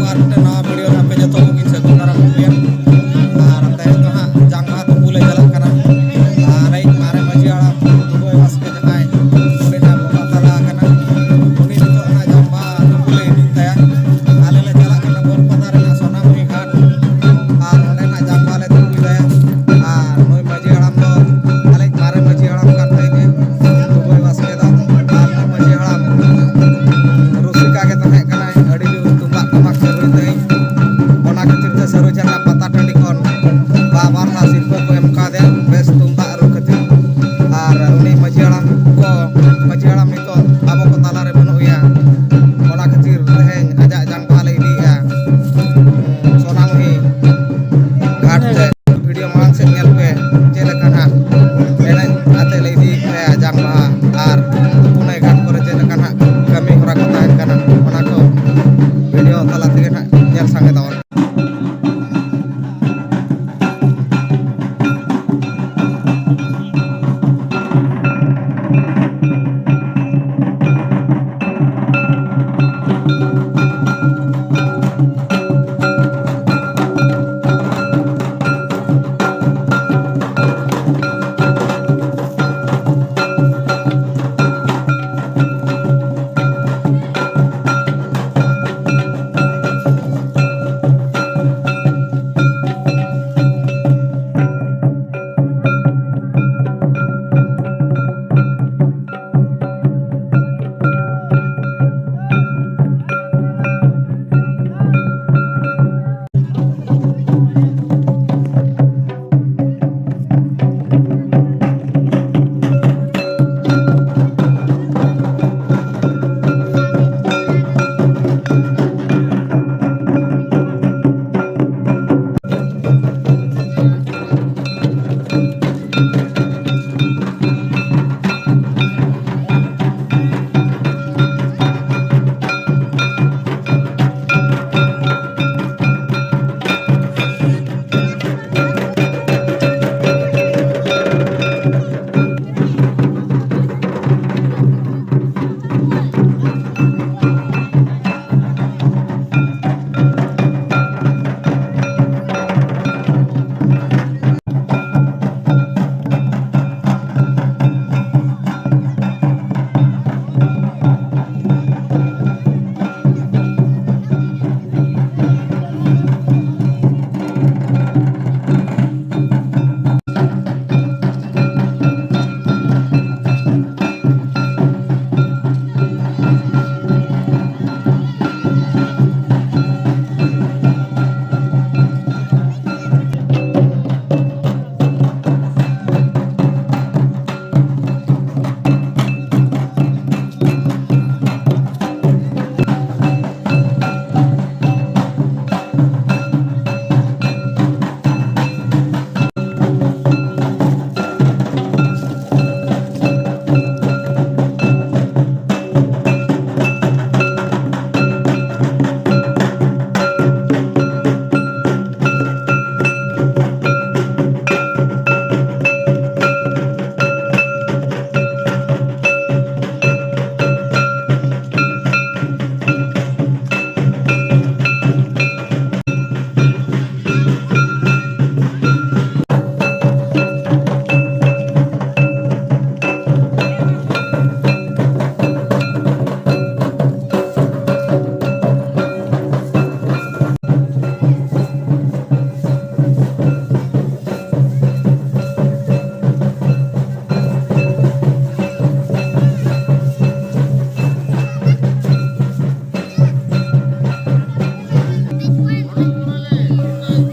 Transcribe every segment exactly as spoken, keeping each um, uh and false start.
ᱟᱨ ᱢᱤᱫᱴᱮᱱ ᱱᱟᱣᱟ ᱵᱷᱤᱰᱤᱭᱳ ᱨᱮ ᱟᱯᱮ ᱡᱚᱛᱚ ᱠᱚᱜᱮᱧ ᱥᱟᱹᱜᱩᱱ ᱫᱟᱨᱟᱢ ᱠᱚᱜᱮᱭᱟ᱾ ᱟᱨ ᱛᱮᱦᱮᱧ ᱫᱚ ᱦᱟᱸᱜ ᱡᱟᱝ ᱵᱟᱦᱟ ᱛᱩᱯᱩ ᱞᱮ ᱪᱟᱞᱟᱜ ᱠᱟᱱᱟ᱾ ᱟᱨ ᱟᱞᱮᱭᱤᱡ ᱢᱟᱨᱮ ᱢᱟᱹᱡᱷᱤ ᱦᱟᱲᱟᱢ ᱫᱩᱵᱟᱹᱭ ᱵᱟᱥᱠᱮ ᱡᱟᱦᱟᱸᱭ ᱩᱱᱤ ᱦᱟᱸᱜ ᱵᱚᱸᱜᱟ ᱛᱟᱞᱟ ᱟᱠᱟᱱᱟ, ᱩᱱᱤ ᱱᱤᱛᱚᱜ ᱚᱱᱟ ᱡᱟᱝ ᱵᱟᱦᱟ ᱛᱩᱯᱩ ᱞᱮ ᱤᱫᱤᱭᱮᱫ ᱛᱟᱭᱟ᱾ ᱟᱞᱮ ᱞᱮ ᱪᱟᱞᱟᱜ ᱠᱟᱱᱟ ᱵᱚᱨᱯᱟᱫᱟ ᱨᱮᱱᱟᱜ ᱥᱚᱱᱟᱢᱩᱦᱤ ᱜᱷᱟᱴ᱾ ᱟᱨ ᱚᱸᱰᱮ ᱱᱟᱜ ᱡᱟᱝ ᱵᱟᱦᱟ ᱞᱮ ᱛᱩᱯᱩᱭ ᱛᱟᱭᱟ᱾ ᱟᱨ ᱱᱩᱭ ᱢᱟᱹᱡᱷᱤ ᱦᱟᱲᱟᱢ ᱫᱚ ᱟᱞᱮᱭᱤᱡ ᱢᱟᱨᱮ ᱢᱟᱹᱡᱷᱤ ᱦᱟᱲᱟᱢ ᱠᱟᱱ ᱛᱟᱦᱮᱸ ᱜᱮ, ᱫᱩᱵᱟᱹᱭ ᱵᱟᱥᱠᱮ ᱫᱚ᱾ ᱟᱨ ᱱᱩᱭ ᱢᱟᱹᱡᱷᱤ ᱦᱟᱲᱟᱢ ᱨᱩᱥᱤᱠᱟ ᱜᱮ ᱛᱟᱦᱮᱸ ᱠᱟᱱᱟᱭ, ᱟᱹᱰᱤ ᱡᱳᱨ ᱛᱩᱢᱫᱟᱜ ᱴᱟᱢᱟᱠ ᱛᱮ ᱨᱩᱭ ᱛᱟᱦᱮᱸᱫ᱾ ᱚᱱᱟ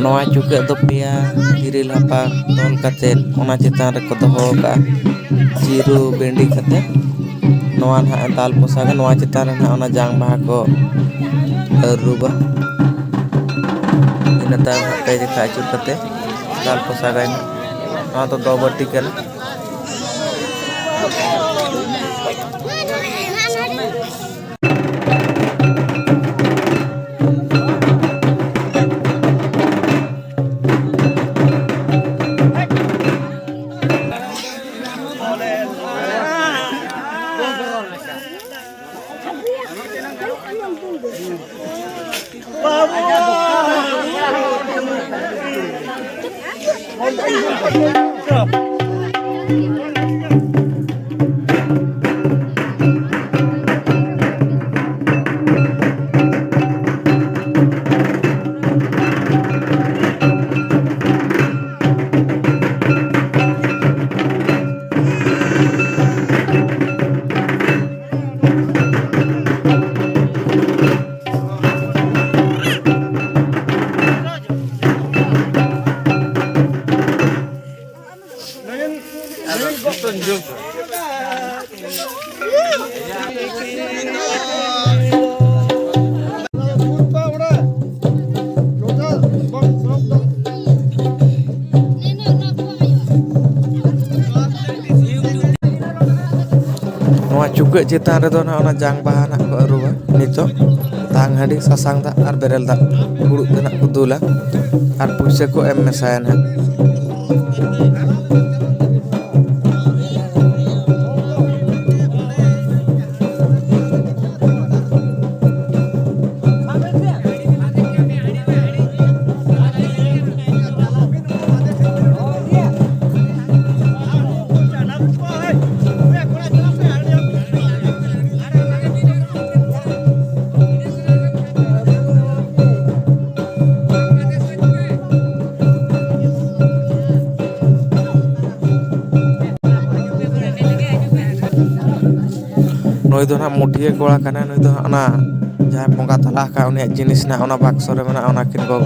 ᱱᱚᱣᱟ ᱪᱩᱠᱟᱹᱜ ᱫᱚ ᱯᱮᱭᱟ ᱛᱤᱨᱤᱞ ᱦᱟᱯᱟ ᱛᱚᱞ ᱠᱟᱛᱮ ᱚᱱᱟ ᱪᱮᱛᱟᱱ ᱨᱮᱠᱚ ᱫᱚᱦᱚ ᱟᱠᱟᱫᱼᱟ, ᱪᱤᱨᱩ ᱵᱮᱸᱰᱤ ᱠᱟᱛᱮ᱾ ᱱᱚᱣᱟ ᱱᱟᱦᱟᱜ ᱮ ᱫᱟᱞ ᱯᱚᱥᱟᱜᱟ, ᱱᱚᱣᱟ ᱪᱮᱛᱟᱱ ᱨᱮ ᱱᱟᱦᱟᱜ ᱚᱱᱟ ᱡᱟᱝ ᱵᱟᱦᱟ ᱠᱚ ᱟᱹᱨᱩᱵᱟ᱾ ᱤᱱᱟᱹ ᱛᱟᱭᱚᱢ ᱱᱟᱦᱟᱜ ᱯᱮ ᱡᱮᱠᱷᱟ ᱟᱹᱪᱩᱨ ᱠᱟᱛᱮ ᱫᱟᱞ ᱯᱚᱥᱟᱜᱟᱭ ᱱᱟᱦᱟᱜ᱾ ᱱᱚᱣᱟ ᱫᱚ ᱫᱚ ᱵᱟᱹᱴᱤ ᱠᱟᱱᱟ᱾ ᱱᱚᱣᱟ ᱪᱩᱠᱟᱹᱜ ᱪᱮᱛᱟᱱ ᱨᱮᱫᱚ ᱱᱟᱦᱟᱜ ᱚᱱᱟ ᱡᱟᱝ ᱵᱟᱦᱟ ᱱᱟᱦᱟᱜ ᱠᱚ ᱟᱹᱨᱩᱵᱟ᱾ ᱱᱤᱛᱚᱜ ᱛᱟᱝ ᱦᱟᱺᱰᱤ, ᱥᱟᱥᱟᱝ ᱫᱟᱜ ᱟᱨ ᱵᱮᱨᱮᱞ ᱫᱟᱜ ᱯᱷᱩᱲᱩᱜ ᱛᱮ ᱱᱟᱦᱟᱜ ᱠᱚ ᱫᱩᱞᱟ ᱟᱨ ᱯᱩᱭᱥᱟᱹ ᱠᱚ ᱮᱢ ᱢᱮᱥᱟᱭᱟ ᱱᱟᱦᱟᱜ᱾ ᱱᱩᱭ ᱫᱚ ᱱᱟᱦᱟᱜ ᱢᱩᱴᱷᱤᱭᱟᱹ ᱠᱚᱲᱟ ᱠᱟᱱᱟᱭ᱾ ᱱᱩᱭ ᱫᱚ ᱦᱟᱸᱜ ᱚᱱᱟ ᱡᱟᱦᱟᱸᱭ ᱵᱚᱸᱜᱟ ᱛᱟᱞᱟ ᱟᱠᱟᱫ ᱩᱱᱤᱭᱟᱜ ᱡᱤᱱᱤᱥ ᱱᱟᱦᱟᱜ ᱚᱱᱟ ᱵᱟᱠᱥᱚ ᱨᱮ ᱢᱮᱱᱟᱜᱼᱟ, ᱚᱱᱟ ᱠᱤᱱ ᱜᱚᱜ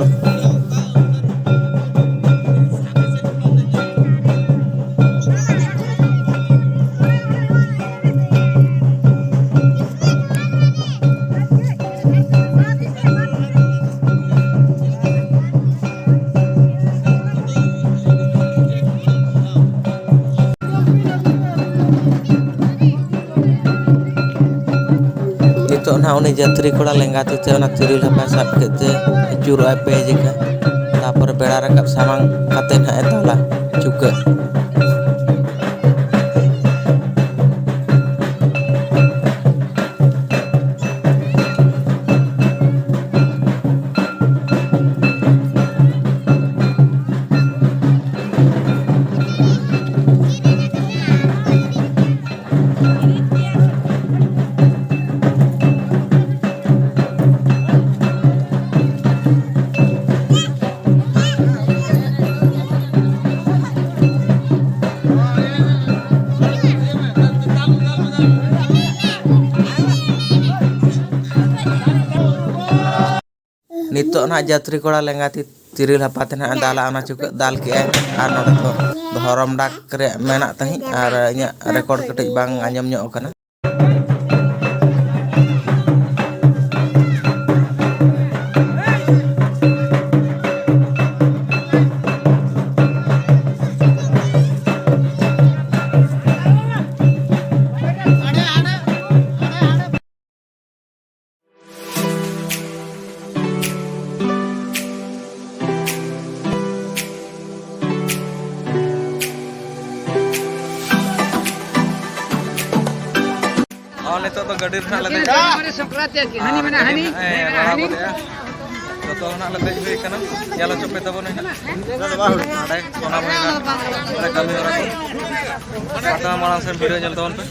ᱱᱤᱛᱚᱜ ᱱᱟᱦᱟᱜ ᱩᱱᱤ ᱡᱟᱹᱛᱨᱤ ᱠᱚᱲᱟ ᱞᱮᱸᱜᱟ ᱛᱤ ᱛᱮ ᱚᱱᱟ ᱛᱤᱨᱤᱞ ᱦᱟᱯᱟᱭ ᱥᱟᱵ ᱠᱮᱫ ᱛᱮ ᱟᱹᱪᱩᱨᱚᱜᱼᱟᱭ ᱯᱮ ᱡᱮᱠᱷᱟ᱾ ᱛᱟᱯᱚᱨᱮ ᱵᱮᱲᱟ ᱨᱟᱠᱟᱵ ᱥᱟᱢᱟᱝ ᱠᱟᱛᱮ ᱱᱟᱦᱟᱜ ᱮ ᱫᱟᱞᱟ ᱪᱩᱠᱟᱹᱜ᱾ ᱱᱤᱛᱚᱜ ᱱᱟᱦᱟᱜ ᱡᱟᱹᱛᱨᱤ ᱠᱚᱲᱟ ᱞᱮᱸᱜᱟ ᱛᱤ ᱛᱤᱨᱤᱞ ᱦᱟᱯᱟ ᱛᱮ ᱱᱟᱦᱟᱜ ᱮ ᱫᱟᱞᱟ, ᱚᱱᱟ ᱪᱩᱠᱟᱹᱜ ᱫᱟᱞ ᱠᱮᱜᱼᱟᱭ᱾ ᱟᱨ ᱱᱚᱰᱮ ᱫᱚ ᱫᱷᱚᱨᱚᱢ ᱰᱟᱠ ᱨᱮᱭᱟᱜ ᱢᱮᱱᱟᱜ ᱛᱟᱦᱮᱸᱫ, ᱟᱨ ᱤᱧᱟᱹᱜ ᱨᱮᱠᱚᱨᱰ ᱠᱟᱹᱴᱤᱡ ᱵᱟᱝ ᱟᱸᱡᱚᱢ ᱧᱚᱜ ᱠᱟᱱᱟ᱾ ᱟᱨ ᱱᱤᱛᱚᱜ ᱫᱚ ᱜᱟᱹᱰᱤ ᱨᱮ ᱱᱟᱜ ᱞᱮ ᱫᱮᱡ ᱮᱱᱟ᱾ ᱦᱟᱹᱱᱤ ᱢᱮᱱᱟ ᱦᱟᱹᱱᱤ, ᱦᱮᱸ, ᱦᱮᱸ, ᱞᱟᱲᱟᱣ ᱦᱟᱹᱱᱤ᱾ ᱜᱚᱫᱮᱜᱼᱟ᱾ ᱡᱚᱛᱚ ᱦᱚᱲ ᱱᱟᱜ ᱞᱮ ᱫᱮᱡ ᱦᱩᱭ ᱠᱟᱱᱟ᱾ ᱧᱮᱞ ᱦᱚᱪᱚ ᱯᱮ ᱛᱟᱵᱚᱱ ᱦᱟᱸᱜ᱾ ᱱᱚᱰᱮ ᱥᱚᱱᱟ ᱢᱚᱭᱱᱟ ᱨᱮ ᱠᱟᱹᱢᱤ ᱦᱚᱨᱟ ᱠᱚ᱾ ᱟᱫᱚ ᱢᱟᱲᱟᱝ ᱥᱮᱱ ᱵᱷᱤᱰᱤᱭᱳ ᱧᱮᱞ ᱛᱟᱵᱚᱱ ᱯᱮ᱾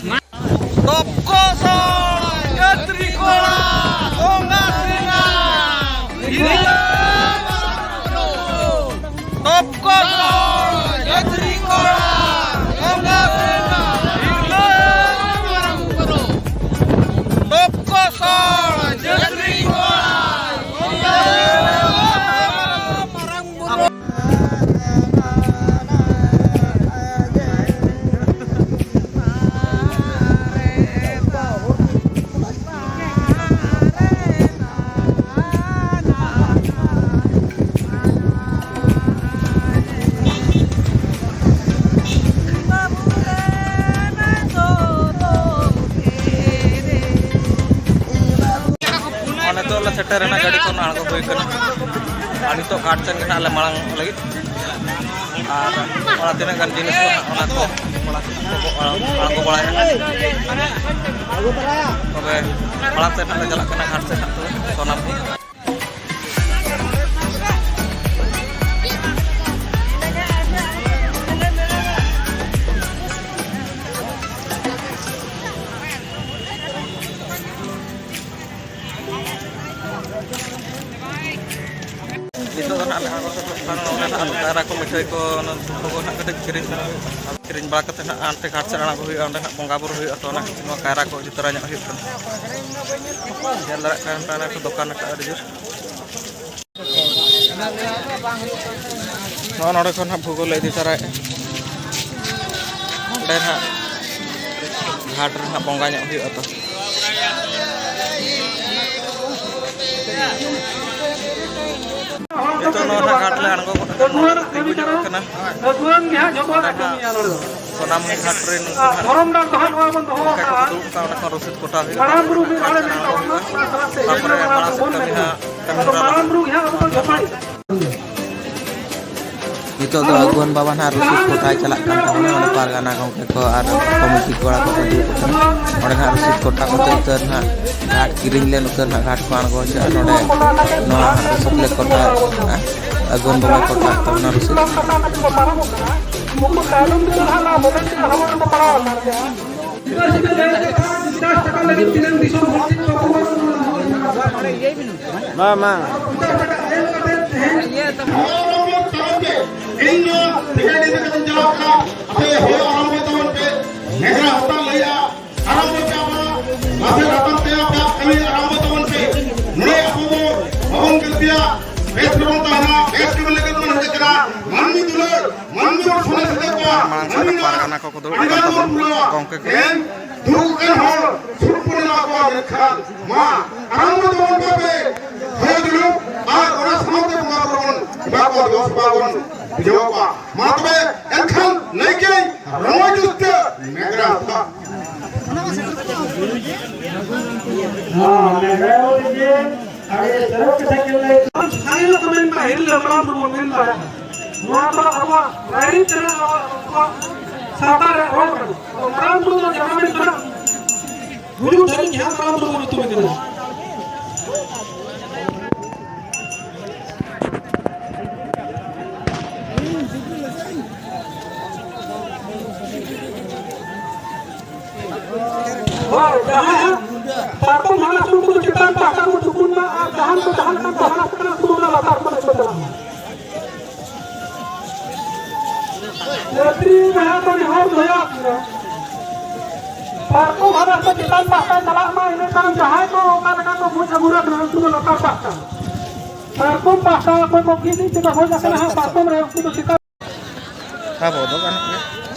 ᱛᱚᱯᱠᱚ ᱥᱚᱲ ᱡᱟᱹᱛᱨᱤ ᱠᱚᱲᱟ ᱵᱚᱸᱜᱟ ᱥᱮᱱᱟ᱾ ᱛᱚᱯᱠᱚ ᱥᱚᱲ ᱡᱟᱹᱛᱨᱤ ᱠᱚᱲᱟ ᱵᱚᱸᱜᱟ ᱥᱮᱱᱟ᱾ ᱛᱚᱯᱠᱚ ᱥᱚᱲ ᱡᱟᱹᱛᱨᱤ ᱠᱚᱲᱟ ᱵᱚᱸᱜᱟ ᱥᱮᱱᱟ᱾ ᱥᱮᱴᱮᱨ ᱮᱱᱟ, ᱜᱟᱹᱰᱤ ᱠᱷᱚᱱ ᱟᱬᱜᱚ ᱦᱩᱭ ᱠᱟᱱᱟ᱾ ᱟᱨ ᱱᱤᱛᱚᱜ ᱜᱷᱟᱴ ᱥᱮᱱ ᱜᱮ ᱱᱟᱦᱟᱜ ᱞᱮ ᱢᱟᱲᱟᱝ ᱞᱟᱹᱜᱤᱫ᱾ ᱟᱨ ᱚᱱᱟ ᱛᱤᱱᱟᱹᱜ ᱜᱟᱱ ᱡᱤᱱᱤᱥ ᱠᱚ ᱱᱟᱦᱟᱜ, ᱚᱱᱟ ᱠᱚ ᱠᱚᱲᱟ ᱠᱚ ᱟᱬᱜᱚ ᱵᱟᱲᱟᱭᱟ᱾ ᱛᱚᱵᱮ ᱢᱟᱲᱟᱝ ᱥᱮᱫ ᱱᱟᱦᱟᱜ ᱞᱮ ᱪᱟᱞᱟᱜ ᱠᱟᱱᱟ, ᱜᱷᱟᱴ ᱥᱮᱫ ᱱᱟᱦᱟᱜ ᱛᱚᱵᱮ ᱥᱟᱱᱟᱢ ᱠᱚ᱾ ᱱᱤᱛᱚᱜ ᱫᱚ ᱱᱟᱦᱟᱜ ᱞᱮ ᱟᱬᱜᱚ ᱥᱮᱴᱮᱨᱚᱜ ᱠᱟᱱᱟ ᱱᱚᱰᱮ ᱱᱟᱦᱟᱜ ᱠᱟᱭᱨᱟ ᱠᱚ, ᱢᱤᱴᱷᱟᱹᱭ ᱠᱚ, ᱚᱱᱟ ᱫᱷᱩᱯ ᱠᱚ ᱱᱟᱦᱟᱜ ᱠᱟᱹᱴᱤᱡ ᱠᱤᱨᱤᱧ ᱫᱚ ᱦᱩᱭᱩᱜᱼᱟ᱾ ᱠᱤᱨᱤᱧ ᱵᱟᱲᱟ ᱠᱟᱛᱮ ᱱᱟᱦᱟᱜ ᱦᱟᱱᱛᱮ ᱜᱷᱟᱴ ᱥᱮᱫ ᱟᱬᱜᱚ ᱦᱩᱭᱩᱜᱼᱟ, ᱚᱸᱰᱮ ᱱᱟᱦᱟᱜ ᱵᱚᱸᱜᱟ ᱵᱩᱨᱩ ᱦᱩᱭᱩᱜᱼᱟ᱾ ᱛᱚ ᱚᱱᱟ ᱠᱷᱟᱹᱛᱤᱨ ᱱᱚᱣᱟ ᱠᱟᱭᱨᱟ ᱠᱚ ᱤᱫᱤ ᱛᱚᱨᱟ ᱧᱚᱜ ᱦᱩᱭᱩᱜ ᱠᱟᱱᱟ᱾ ᱧᱮᱞ ᱫᱟᱲᱮᱭᱟᱜ ᱠᱟᱱᱟ ᱯᱮ, ᱚᱱᱟ ᱠᱚ ᱫᱚᱠᱟᱱ ᱟᱠᱟᱫᱼᱟ ᱟᱹᱰᱤ ᱡᱳᱨ᱾ ᱱᱚᱜᱼᱚ ᱱᱚᱰᱮ ᱠᱷᱚᱱ ᱦᱟᱸᱜ ᱵᱷᱩᱜᱳ ᱞᱮ ᱤᱫᱤ ᱛᱚᱨᱟᱭᱮᱫᱼᱟ᱾ ᱚᱸᱰᱮ ᱦᱟᱸᱜ ᱜᱷᱟᱴ ᱨᱮ ᱦᱟᱸᱜ ᱵᱚᱸᱜᱟ ᱧᱚᱜ ᱦᱩᱭᱩᱜᱼᱟ ᱛᱚ᱾ ᱱᱤᱛᱚᱜ ᱱᱚᱣᱟ ᱦᱟᱸᱜ ᱜᱷᱟᱴ ᱞᱮ ᱟᱬᱜᱚ ᱜᱚᱫ ᱟᱠᱟᱱᱟ, ᱱᱚᱣᱟ ᱞᱮ ᱛᱤᱸᱜᱩ ᱧᱚᱜ ᱟᱠᱟᱱᱟ᱾ ᱱᱚᱰᱮ ᱦᱟᱸᱜ ᱥᱚᱱᱟᱢᱩᱱᱤ ᱜᱷᱟᱴ ᱨᱮᱱ ᱩᱱᱠᱩ ᱦᱟᱸᱜ ᱜᱚᱢᱠᱮ ᱠᱚᱠᱚ ᱫᱩᱲᱩᱵ ᱟᱠᱟᱱ, ᱚᱸᱰᱮ ᱠᱷᱚᱱ ᱨᱚᱥᱤᱫ ᱠᱚᱴᱟ ᱦᱩᱭᱩᱜᱼᱟ, ᱛᱟᱨᱯᱚᱨᱮ ᱜᱷᱟᱴ ᱥᱮᱫ ᱟᱬᱜᱚ ᱦᱩᱭᱩᱜᱼᱟ, ᱛᱟᱨᱯᱚᱨᱮ ᱢᱟᱲᱟᱝ ᱥᱮᱫ ᱠᱟᱹᱢᱤ ᱦᱟᱸᱜ ᱠᱟᱹᱢᱤ ᱦᱚᱨᱟ ᱞᱟᱦᱟ ᱤᱫᱤ ᱦᱩᱭᱩᱜᱼᱟ᱾ ᱱᱤᱛᱚᱜ ᱫᱚ ᱟᱹᱜᱩᱣᱟᱹᱱ ᱵᱟᱵᱟ ᱱᱟᱦᱟᱜ ᱨᱚᱥᱤᱫ ᱠᱚᱴᱟᱭ ᱪᱟᱞᱟᱜ ᱠᱟᱱ ᱛᱟᱵᱚᱱᱟ᱾ ᱚᱸᱰᱮ ᱯᱟᱨᱜᱟᱱᱟ ᱜᱚᱢᱠᱮ ᱠᱚ ᱟᱨ ᱠᱚᱢᱤᱴᱤ ᱠᱚᱲᱟ ᱠᱚᱠᱚ ᱫᱩᱲᱩᱵ ᱟᱠᱟᱱᱟ᱾ ᱚᱸᱰᱮ ᱱᱟᱦᱟᱜ ᱨᱚᱥᱤᱫ ᱠᱚᱴᱟ ᱠᱟᱛᱮ ᱩᱛᱟᱹᱨ ᱱᱟᱦᱟᱜ ᱜᱷᱟᱴ ᱠᱤᱨᱤᱧ ᱞᱮᱱ ᱩᱛᱟᱹᱨ ᱱᱟᱦᱟᱜ ᱜᱷᱟᱴ ᱠᱚ ᱟᱬᱜᱚ ᱦᱚᱪᱚᱜᱼᱟ᱾ ᱱᱚᱰᱮ ᱱᱚᱣᱟ ᱨᱚᱥᱤᱫ ᱞᱮ ᱠᱚᱴᱟ ᱟᱹᱜᱩᱣᱟᱹᱱ ᱵᱟᱵᱟᱭ ᱠᱚᱴᱟ ᱛᱟᱵᱚᱱᱟ ᱨᱚᱥᱤᱫ᱾ ᱢᱟ, ᱢᱟ᱾ ᱤᱧ ᱱᱚᱣᱟ ᱴᱷᱤᱠᱟᱹ ᱤᱫᱤ ᱠᱟᱛᱮᱧ ᱪᱟᱞᱟᱣ ᱠᱟᱱᱟ᱾ ᱟᱯᱮ ᱦᱚᱲ ᱟᱨᱟᱢᱵᱚᱭ ᱛᱟᱵᱚᱱ ᱯᱮ᱾ ᱱᱮᱦᱚᱨᱟ ᱦᱚᱸᱛᱟᱞ ᱞᱟᱹᱭᱟ, ᱟᱨᱟᱢᱵᱚᱭ ᱯᱮ ᱟᱵᱚ᱾ ᱢᱟᱥᱮ ᱨᱟᱛᱟᱢ ᱛᱮ ᱟᱯᱮᱭᱟᱜ ᱠᱟᱹᱢᱤ ᱟᱨᱟᱢᱵᱚᱭ ᱛᱟᱵᱚᱱ ᱯᱮ᱾ ᱱᱚᱰᱮ ᱟᱵᱚ ᱵᱚ ᱵᱟᱵᱚᱱ ᱜᱟᱹᱞᱛᱤᱭᱟ᱾ ᱵᱮᱥ ᱨᱮᱵᱚᱱ ᱛᱟᱦᱮᱱᱟ, ᱵᱮᱥ ᱠᱟᱹᱢᱤ ᱞᱟᱹᱜᱤᱫ ᱵᱚᱱ ᱦᱮᱡ ᱟᱠᱟᱱᱟ᱾ ᱢᱟᱹᱱᱢᱤ ᱫᱩᱞᱟᱹᱲ, ᱢᱟᱹᱱᱢᱤ ᱵᱚᱱ ᱥᱚᱱᱮᱥ ᱞᱮ ᱠᱚᱣᱟ᱾ ᱢᱟᱲᱟᱝ ᱥᱮᱫ ᱢᱟᱹᱱᱢᱤ ᱯᱟᱨᱜᱟᱱᱟ ᱠᱚᱠᱚ ᱫᱩᱲᱩᱵ ᱟᱠᱟᱱ ᱛᱟᱵᱚᱱᱟ᱾ ᱜᱚᱢᱠᱮ ᱠᱚ᱾ ᱮᱱ ᱫᱩᱲᱩᱵ ᱟᱠᱟᱱ ᱦᱚᱲ ᱥᱩᱨ ᱵᱚᱱ ᱮᱢᱟ ᱠᱚᱣᱟ, ᱢᱮᱱᱠᱷᱟᱱ ᱢᱟ ᱟᱨᱟᱢᱵᱚ ᱛᱟᱵᱚᱱ ᱯᱮ ᱦᱚᱭ ᱫᱩᱲᱩᱵ ᱟᱨ ᱚᱱᱟ ᱥᱟᱶᱛᱮ ᱵᱚᱸᱜᱟ ᱵᱩᱨᱩ ᱵᱚᱱ ᱮᱢᱟ ᱠᱚᱣᱟ, ᱫᱮᱵᱟ ᱥᱮᱵᱟ ᱵᱚᱱ ᱵᱩᱡᱷᱟᱹᱣ ᱠᱚᱣᱟ᱾ ᱢᱟ ᱛᱚᱵᱮ ᱮᱱᱠᱷᱟᱱ ᱱᱟᱭᱠᱮ ᱨᱚᱢᱚᱡᱽ ᱡᱩᱛ ᱛᱮ ᱢᱮᱜᱽᱨᱟ ᱦᱟᱛᱟᱣ᱾ ᱦᱮᱸ, ᱢᱮᱜᱽᱨᱟ ᱦᱚᱸ ᱴᱷᱤᱠ ᱜᱮ᱾ ᱟᱹᱰᱤ ᱪᱚᱨᱚᱠ ᱠᱟᱛᱷᱟ ᱠᱤᱱ ᱞᱟᱹᱭ ᱠᱮᱫᱟ᱾ ᱥᱟᱹᱨᱤ ᱜᱮᱠᱚ ᱢᱮᱱ ᱠᱮᱫᱟ, ᱦᱤᱨᱞᱟᱹ ᱢᱟᱨᱟᱝ ᱵᱩᱨᱩ ᱵᱚᱱ ᱢᱮᱱ ᱫᱟᱲᱮᱭᱟᱜᱼᱟ᱾ ᱱᱚᱣᱟ ᱫᱚ ᱟᱵᱚᱣᱟᱜ ᱨᱟᱭᱨᱤᱛ ᱨᱮᱱᱟᱜ, ᱟᱵᱚᱣᱟᱜ ᱥᱟᱶᱛᱟ ᱨᱮ ᱨᱚᱲ ᱠᱟᱱᱟ᱾ ᱛᱚ ᱢᱟᱨᱟᱝ ᱵᱩᱨᱩ ᱫᱚ ᱡᱟᱱᱟᱢ ᱮᱱ ᱠᱟᱱᱟ, ᱜᱩᱡᱩᱜ ᱫᱷᱟᱹᱨᱤᱡ ᱜᱮ ᱦᱟᱸᱜ ᱢᱟᱨᱟᱝ ᱵᱩᱨᱩ ᱵᱚᱱ ᱧᱩᱛᱩᱢᱮ ᱠᱟᱱᱟ᱾ ᱦᱳᱭ, ᱡᱟᱦᱟᱸᱭ ᱦᱟᱸᱜ ᱯᱟᱨᱠᱚᱢ ᱦᱟᱱᱟ ᱥᱩᱨ ᱠᱚᱫᱚ ᱪᱮᱛᱟᱱ ᱯᱟᱦᱴᱟ ᱠᱚ ᱛᱩᱯᱩᱱ ᱢᱟ ᱟᱨ ᱡᱟᱦᱟᱸ ᱠᱚ ᱡᱟᱦᱟᱸ ᱞᱮᱠᱟᱱ ᱠᱚ ᱦᱟᱱᱟ ᱥᱩᱨ ᱠᱚᱫᱚ ᱚᱱᱟ ᱞᱟᱛᱟᱨ ᱠᱚ ᱪᱟᱞᱟᱜ ᱢᱟ᱾ ᱡᱟᱹᱛᱨᱤ ᱵᱚᱭᱦᱟ ᱠᱚ ᱱᱮᱦᱚᱨ ᱫᱚᱦᱚᱭᱟ᱾ ᱯᱟᱨᱠᱚᱢ ᱦᱟᱱᱟ ᱥᱩᱨ ᱪᱮᱛᱟᱱ ᱯᱟᱦᱴᱟ ᱪᱟᱞᱟᱜ ᱢᱟ, ᱤᱱᱟᱹ ᱛᱟᱭᱚᱢ ᱡᱟᱦᱟᱸᱭ ᱠᱚ ᱚᱠᱟ ᱞᱮᱠᱟ ᱠᱚ ᱵᱩᱡᱽ ᱟᱹᱜᱩ ᱟᱠᱟᱱᱟ ᱩᱱᱠᱩ ᱫᱚ ᱞᱟᱛᱟᱨ ᱯᱟᱦᱴᱟ᱾ ᱯᱟᱨᱠᱚᱢ ᱯᱟᱦᱴᱟ ᱚᱠᱚᱭ ᱠᱚ ᱜᱤᱫ ᱛᱮᱠᱚ ᱦᱩᱭ ᱟᱠᱟᱱᱟ ᱦᱟᱸᱜ ᱯᱟᱨᱠᱚᱢ ᱨᱮ ᱩᱱᱠᱩ ᱫᱚ ᱪᱮᱛᱟᱱ ᱟᱵᱚ ᱫᱚ ᱜᱟᱱᱚᱜ ᱜᱮᱭᱟ᱾